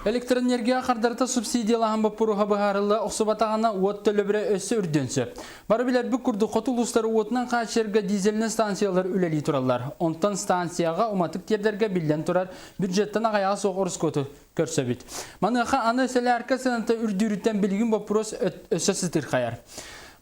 Электроэнергия хардарыта субсидиялаһан боппуруоһа быһаарылла охсубатаҕына уот төлөбүрэ өссө үрдүөн сөп. Бары билэрбит курдук хоту улуустары уотунан хааччыйарга дизельнэй станциялар үлэлии тураллар. Онтон станцияҕа уматык тиэрдэргэ биллэн турар бюджеттан аҕыйаҕа суох ороскуоту көрсөбүт. Маныаха аны сэлээркэ сыаната үрдүүрүттэн билигин боппуруос өссө сытыырхайар.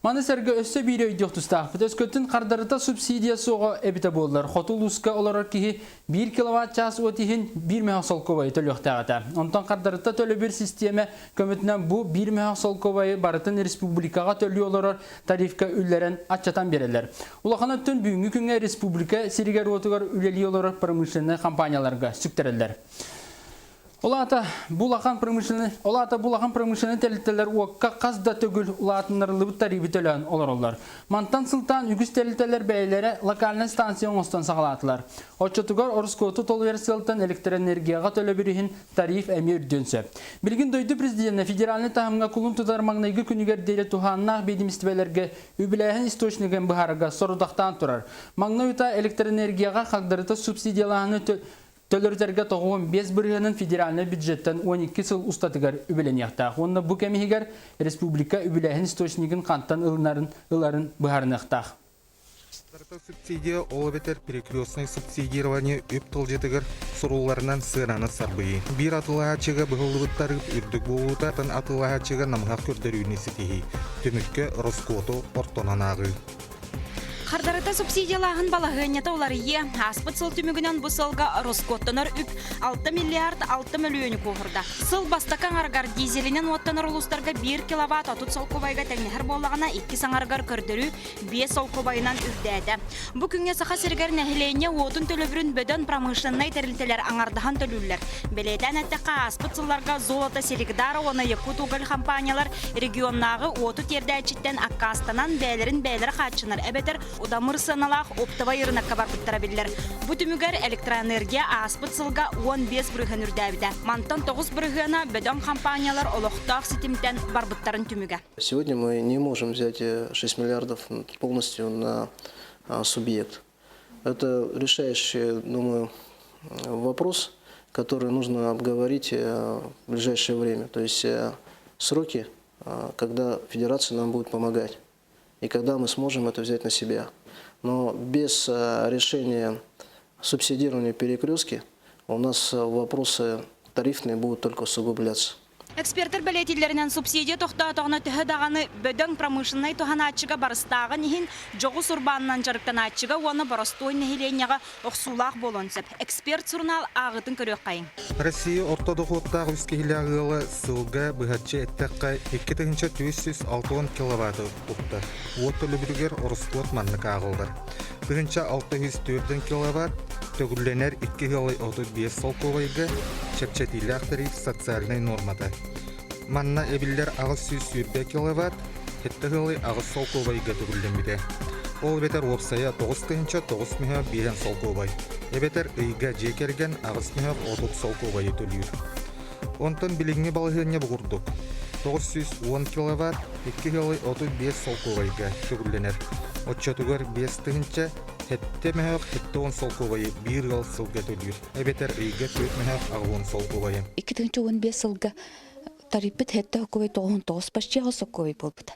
Маны сэргэ өссө биири өйдүөх тустаахпыт. Өскөтүн хардарыта субсидия суоҕа эбитэ буоллар, хоту улууска олорор киһи 1 киловатт-чаас уот иһин 1 мөһөх солкуобайы төлүөхтээх этэ. Онтон хардарыта төлөбүр систиэмэ көмөтүнэн бу 1 мөһөх солкуобайы барытын республикаҕа төлүү олорор тарифка үллэрэн аччатан биэрэллэр. Улахан өттүн бүгүҥҥү күҥҥэ республика сиригэр-уотугар үлэлии олорор промышленнай компанияларга сүктэрэллэр. Ол аата бу улахан промышленный, ол аата бу улахан промышленный тэрилтэлэр уокка хас да төгүл улаатыннарыллыбыт тарибы төлөөн олороллор. Мантан сылтаан үгүс тэрилтэлэр бэйэлэрэ локальнай станция оҥостон саҕалаатылар. Оччотугар ороскуоту толуйар сыалтан электроэнергияҕа төлөбүр иһин тариф эмиэ үрдүөн сөп. Билигин дойду президенэ федеральнай таһымҥа кулун тутар маҥнайгы күнүгэр диэри туһааннаах биэдимистибэлэргэ үбүлээһин источнигын быһаарарга сорудахтаан турар. Маҥнай утаа электроэнергияҕа хагдарыта субсидиялааһыны төлөрүтэргэ 95 бырыһыанын федеральнай бюджеттан 12 сыл устатыгар үбүлэниэхтээх уонна бу кэм иһигэр республика үбүлээһин источнигын хантан ылынарын ыларын быһаарыныахтаах. Субсидия ол эбэтэр перекрестное субсидирование үп тылдьытыгар сурулларынан сыананы сарбыйыы. Биир атылаһааччыга быһыллыбыт тарыып үрдүк буолуута атын атылаһааччыга намыһах көрдөрүүнү ситиһии. Түмүккэ ороскуоту ортонон ааҕыы. Хардарыта субсидиялааһын балаһыанньата уларыйыа. Ааспыт сыл түмүгүнэн бу сылга ороскуоттанар үп 6 миллиард 6 мөлүйүөнү куоһурда. Сыл бастакы аҥарыгар дизелинэн уоттанар улуустарга 1 киловатт 30 солкуобайга тэҥнэһэр буоллаҕына, иккис аҥарыгар көрдөрүү 5 солкуобайынан үрдээтэ. Бу күҥҥэ Саха сиригэр нэһилиэнньэ уотун төлөбүрүн бөдөҥ промышленнай тэрилтэлэр аҥардаһан төлүүллэр. Бэлиэтээн эттэххэ, ааспыт сылларга Золото Селигдара уонна Якутуголь компаниялар регионнааҕы уоту тиэрдээччиттэн аккаастанан бэйэлэрин бэйэлэрэ хааччынар эбэтэр удамыр сыаналаах оптовай ырынакка барбыттара биллэр. Бу түмүгэр электроэнергия ааспыт сылга 15 бырыһыан үрдээбитэ. Мантан 9 бырыһыана бөдөҥ компаниялар олохтоох ситимтэн барбыттарын түмүгэ. Сегодня мы не можем взять 6 миллиардов полностью на субъект. Это решающий, думаю, вопрос, который нужно обговорить в ближайшее время. То есть сроки, когда федерация нам будет помогать и когда мы сможем это взять на себя. Но без решения субсидирования перекрестки у нас вопросы тарифные будут только усугубляться. Экспертэр бэлиэтииллэринэн субсидия тохтоотоҕуна төһө даҕаны бөдөҥ промышленнай туһанааччыга барыстааҕын иһин дьоҕус урбаанынан дьарыктанааччыга уонна боростуой нэһилиэнньэҕэ охсуулаах буолуон сөп. Эксперт сурунаал ааҕыытын көрүөххэйиҥ. Россия орто дохуоттаах үс киһилээх ыала сылга быһаччы эттэххэ 2460 киловатты туттар. Уот төлөбүрүгэр ороскуот маннык ааҕыллар. 1604 киловатт төгүллэнэр 2,35 солкуобайга чэпчэтиилээх тариф социальнай нуормата. Манна эбиллэр 820 киловатт 7,8 солкуобайга төгүллэммитэ. Ол эбэтэр уопсайа 9 9 5 солкуобай, эбэтэр ыйга дьиэ кэргэн 8 30 солкуобайы төлүүр. Онтон билиҥҥи балаһыанньа бу курдук. 910 киловатт 2,35 солкуобайга төгүллэнэр. Оччотугар 5 тыһыынча 7 мөһөөх 70 солкуобайы биир ыал сылга төлүүр, эбэтэр ыйга 4 мөһөөх 80 солкуобайы. 2015 сылга тарифпыт 7 сокуобай 99 почти 8 сокуобай буолбута.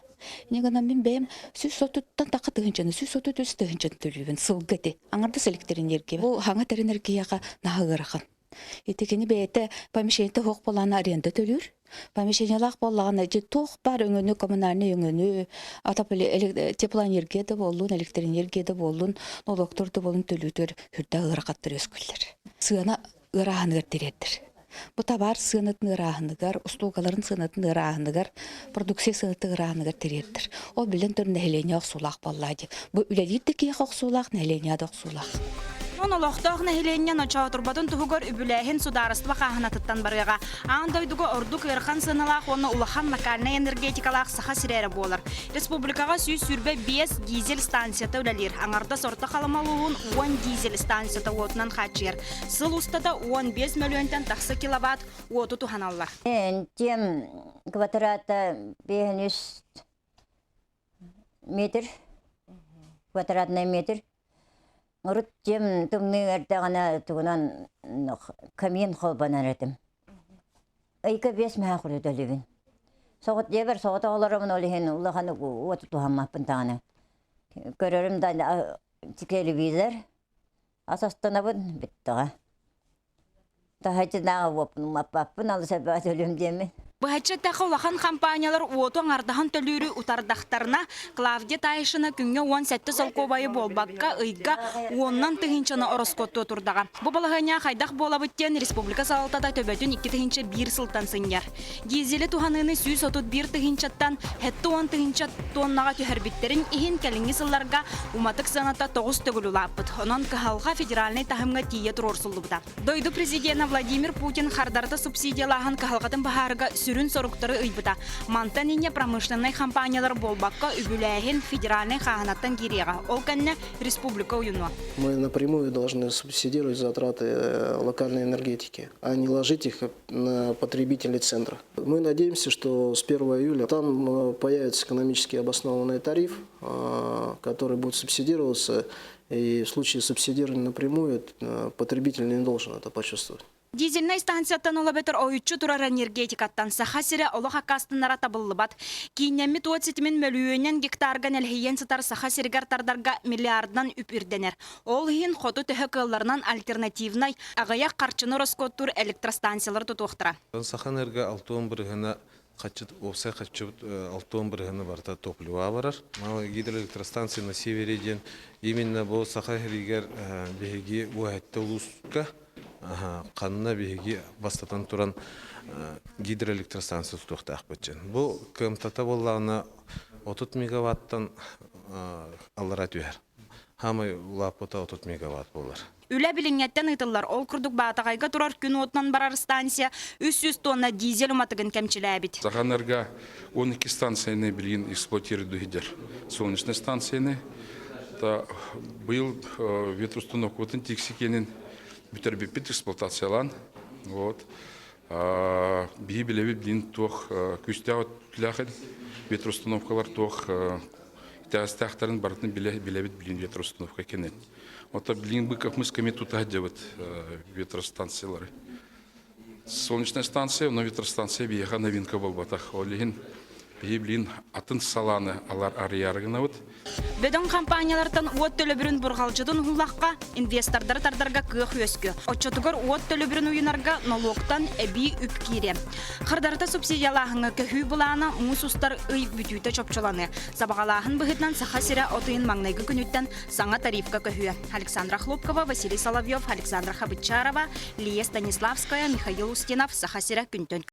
Инньэ гынан мин бэйэм 130-тан тахха тыһыынчаны, 133 тыһыынчаны төлүүбүн сылга ити. Аҥардас электроэнергия. Бу хаҥа тэринэргийэҕэ наһаа ыарахан. Ити кини бэйэтэ помещениета суох буоллаҕына аренда төлүүр. Помещениелаах буоллаҕына дьэ туох баар өҥөнү, коммунальнай өҥөнү, теплоэнергия да буоллун, электроэнергия да буоллун, налогтар да буоллун төлүүтүгэр сүрдээх ыарахаттар үөскүүллэр. Сыана ыарааһыныгар тириэрдэр. Бу табаар сыанатын ыарааһыныгар, устуугаларын сыанатын ыарааһыныгар, продукция сыанатын ыарааһыныгар тириэрдэр. Ол биллэн турар нэһилиэнньэ охсуулаах буоллаа дии. Бу үлэлиир да киһиэхэ охсуулаах, нэһилиэнньэҕэ да охсуулаах. Онон олохтоох нэһилиэнньэ ночоотурбатын туһугар үбүлээһин судаарыстыба хааһынатыттан барыаҕа. Аан дойдуга ордук ыарахан сыаналаах уонна улахан локальнай энергетикалаах Саха сирэ эрэ буолар. Республикаҕа 125 дизель станцията үлэлиир. Аҥардас Орто Халыма улууһун 10 дизель станцията уотунан хааччыйар. Сыл устата 15 мөлүйүөнтэн тахса киловатт уоту туһаналлар. Тем квадрата 5 метр, квадратный метр. Урут дьиэм тымныы эрдэҕинэ тугунан камин холбонор этим. Ыйга 5 мөһөөх курдук төлүүбүн. Соҕот дьиэбэр соҕотох олоробун, ол иһин улахан уоту туһаммаппын даҕаны. Көрөрүм да телевизор, ас астанабын бүттэҕэ. Таһыччынааҕы уоппун умаппаппын, алыс элбэҕи төлүөм диэммин. Быһаччы эттэххэ, улахан компаниялар уоту аҥардаһан төлүүрү утардахтарына, Клавдия Таишина күҥҥэ 17 солкуобайы буолбакка, ыйга уонунан тыһыынчаны ороскуоттуо турдаҕа. Бу балаһыанньаҕа хайдах буолабыт диэн республика салалтата төбөтүн 2001 сылтан сынньар. Дизели туһаныыны 131 тыһыынчаттан 70 тыһыынча тоннаҕа түһэрбиттэрин иһин кэлиҥҥи сылларга уматык сыаната тоҕус төгүл улааппыт. Онон кыһалҕа федеральнай таһымҥа тиийэ туруорсуллубута. Дойду президенэ Владимир Путин хардарыта субсидиялааһын кыһалҕатын быһаарыга сүрүн соруктары ыйбыта. Мантан инньэ промышленнай компаниялар буолбакка үбүлээһин федеральнай хааһынаттан киириэҕэ. Ол кэннэ республика уйунуо. Мы напрямую должны субсидировать затраты локальной энергетики, а не ложить их на потребителей центра. Мы надеемся, что с 1 июля там появится экономически обоснованный тариф, который будет субсидироваться, и в случае субсидирования напрямую потребитель не должен это почувствовать. Дизельнай станцияттан олобетер ойуччу турар энергетикаттан Саха сирэ олох аккаастанара табыллыбат. Кииннэммит уот ситимин мөлүйүөнүнэн гектарга нэлэһийэн сытар Саха сиригэр тардарга миллиардынан үп ирдэнэр. Ол иһин хоту төһө кыалларынан альтернативнай, аҕыйах харчыны ороскуоттуур электростанциялары тутуохтара. Сахаэнерго 60 бырыһыана хаччыт уопсай хаччыбыт 60 бырыһыана барыта топливоҕа барар. Малая гидроэлектростанция на севере диэн именно бу Саха сиригэр биһиги уһэтте улууска ханна биһиги бастатан туран гидроэлектростанция тутуохтаахпыт дьэн. Бу кыамтата буоллаҕына 30 мегаваттан аллара түһэр. Хаамай улааппыта 30 мегаватт буолар. Үлэ билиҥҥэттэн ыытыллар. Ол курдук Баатаҕайга турар күн уотунан барар станция 300 тонна дизель уматыгын кэмчилээбит. Саханерго 12 станцияны билигин эксплуатирует иһэр. Солнечной станцияны. Та быйыл ветроустановкабытын тиксикенин бүтэрбиппит эксплуатациялаан. Вот. Биһи билэбит билин туох күүстээх өттүлээх ветроустановкалар туох итэҕэстээхтэрин барытын билэбит билин ветроустановка кэнэн. Ото билин Быков мысками тута сылдьабыт ветростанциялары. Солнечная станция, но ветростанция биһиэхэ новинка буолбатах. Ол иһин биһи билин атын салааны алар арыйаары гынабыт. Бөдөҥ компаниялартан уот төлөбүрүн бурҕалдьытын уһуллахха, инвестордары тардарга кыах үөскүө. Оччотугар уот төлөбүрүн уйунарга нолуоктан эбии үп киириэ. Хардарыта субсидиялааһыҥҥа көһүү былаана муус устар ый бүтүүтэ чопчуланыа. Сабаҕалааһын быһыытынан Саха сирэ от ыйын маҥнайгы күнүттэн саҥа тарифка көһүө. Александра Хлопкова, Василий Соловьев, Александра Хабычарова, Лия Станиславская, Михаил Устинов, Саха сирэ күнтэн.